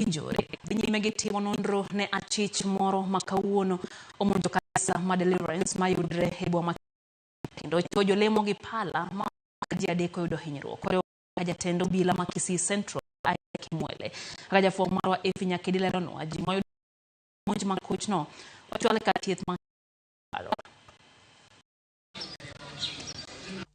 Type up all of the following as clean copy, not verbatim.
Njore dhi nyime gi timo nonro ne achich moro ma kawuono omonjo kanisa ma Deliverance mayudre e boma kendo ochiwo jolemo gi pala ma ji adek oyudo hinyruok. Oriwo ka jatend obila ma Kisii Central Isaac Kimwele. Kaka jafwambo marwa Effie Nyakedi leronwa, ji moyudo monj mag kochno ochwal e kar thieth ma Paro.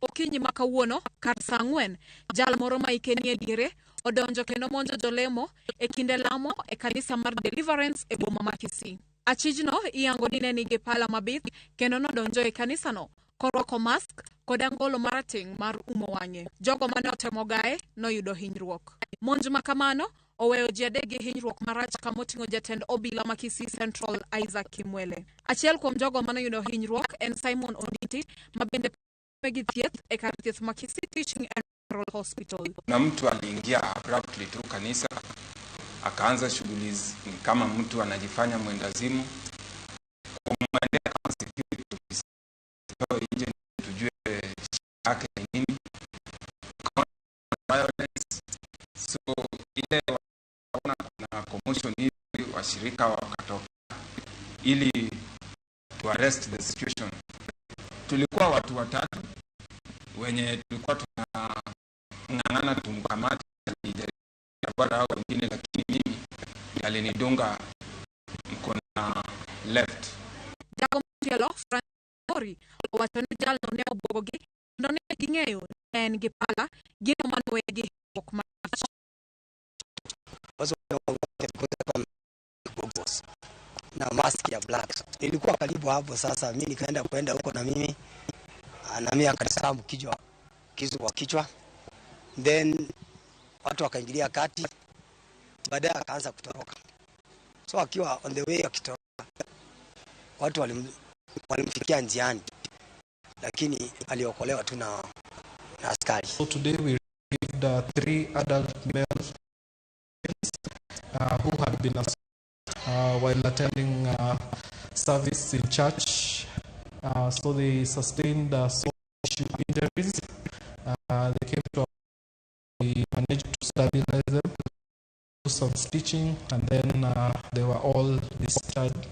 Okinyi ma kawuono kar saa 4, jal moro ma ike nie diere odonjo kendo monjo jolemo e kinde lamo e kanisa mar Deliverance e boma ma Kisii. Achijno iyango ni ne nigi pala mabith kendo nodonjo e kanisano korwako mask kod angolo marateng' mar umo wang'e. Jogo mane otemo gaye noyudo hinyruok. Monj ma kamano oweyo ji adek gi hinyruok marach kamoting'o jatend obila ma Kisii Central Isaac Kimwele. Achiel kuom jogo manoyudo hinyruok en Simon Onditi ma bende gi thieth e kar thieth ma Kisii Teaching and Referral Hospital. Na mtu aliingia abruptly tu kanisa akaanza shughuli ni kama mtu anajifanya mwendazimu, kumwendea kama security officer nje tujue yake ni nini, violence. So ile waona kuna commotion hivi, washirika wakatoka ili to arrest the situation. Tulikuwa watu watatu wenye tulikuwa tunang'ang'ana tumkamate, alijaribu hao wengine, lakini mimi alinidunga mkono left. Jago machielo Francis Mori owacho ni jalno ne obwogogi kendo ne ging'eyo ni ne en gi pala, gino manowegi hinyruok marach. Na mask ya black. Nilikuwa karibu hapo sasa, mimi nikaenda kwenda huko na mimi na mimi akanisamu kichwa kisu kwa kichwa, then watu wakaingilia kati, baadaye akaanza kutoroka. So akiwa on the way akitoroka, watu walimfikia njiani, lakini aliokolewa tu na askari. So today we received three adult males who had been assaulted while attending service in church. So they sustained soft tissue injuries. They came to, we managed to stabilize them, do some stitching, and then they were all discharged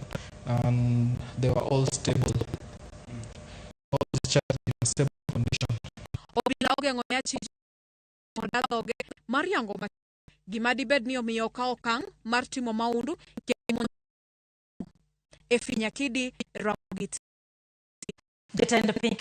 and they were all stable. All discharged in a stable condition. Obila ogeng'o ne achij oda dhoge mar yango gima dibed ni omiyo okawo okang' mar timo mahundu kendo Effie Nyakidi, Ramogi. Jatend piny